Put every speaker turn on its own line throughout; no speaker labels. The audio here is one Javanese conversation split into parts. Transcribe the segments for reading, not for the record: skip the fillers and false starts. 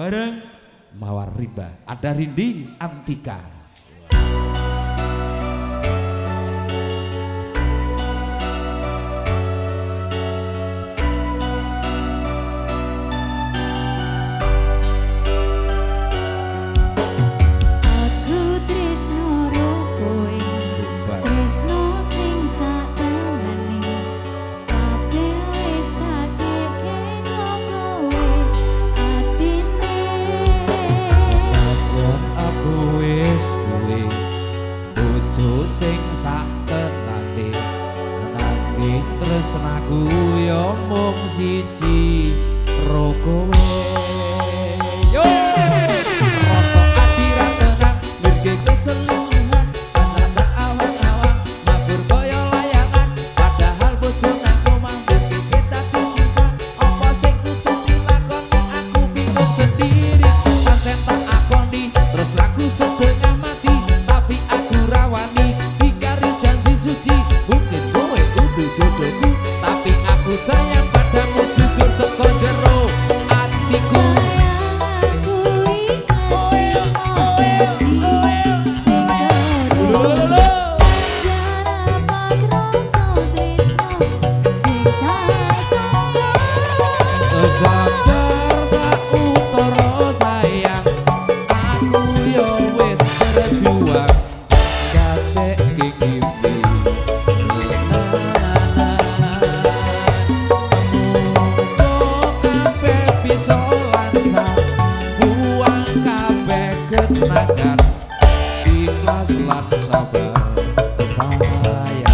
Bareng Mawar Rimba, ada Rindi Antika. Sing sak tenane nanging tresnaku ya mung siji ro kowe. Yo rasa ati ra tenang mirke keseluruhan anak awang-awang mabur kaya layangan padahal bojo nang omah mirke kita disisa apa sing kudu dilakoni aku bingung sendiri pancen tak akoni terus laku setengah mati tapi aku rawani suci mungkin kowe kudu jodohku tapi aku sayang padamu jujur saka jero atiku.
Sayang aku ikhlas trimo dadi sing karo rasa tresno sing tak sangka.
Sabar sautara sayang aku yo wis berjuang gatekke ngimpi. Ikhlas lan sabar sayang.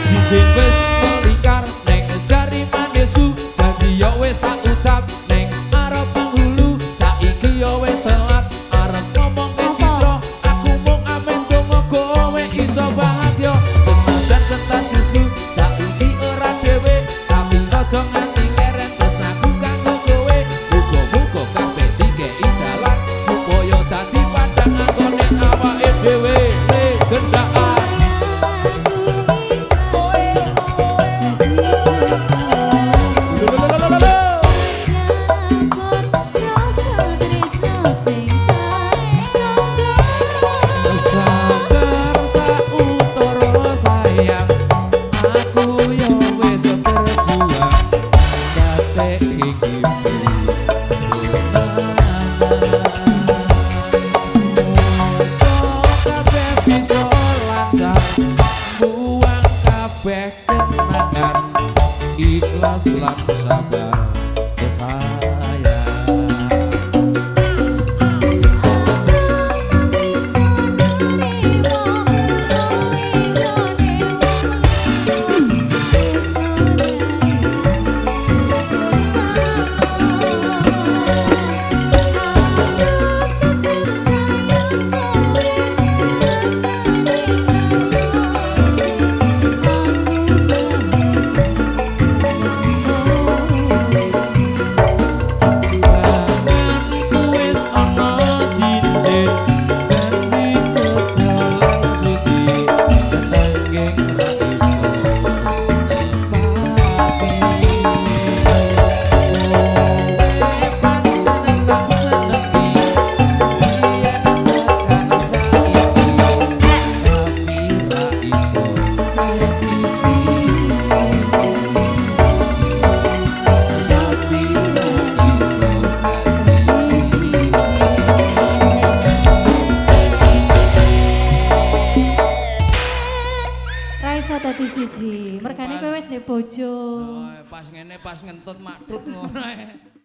Cincin wis melingkar neng jari manisku, janji yo wis tak ucap neng arep penghulu, saiki yo wis telat arep ngomong ke Citra, aku mung amen donga kowe iso bahagia. Senajan statusku saiki ora dhewe, tapi aja nganti leren tresnaku kanggo kowe. Muga-muga kabeh dikei dalan supaya dadi padang anggone awake dhewe le gendaan. Sabar sautara sayang aku yo wis berjuang gatekke ngimpi. Kabeh bisa lancar buang kabeh kenangan ikhlas lan sabar sayang. Wis ana cincin janji setya lan suci nanging ra iso nepati. Kowe pancen tak senengi yen tekan saiki tapi ra iso dadi siji. Tapi ra iso dadi siji.
Ra iso dadi siji. Mergane kowe wis ndek bojo.
Pas ngene pas ngentut maktut ngono ae.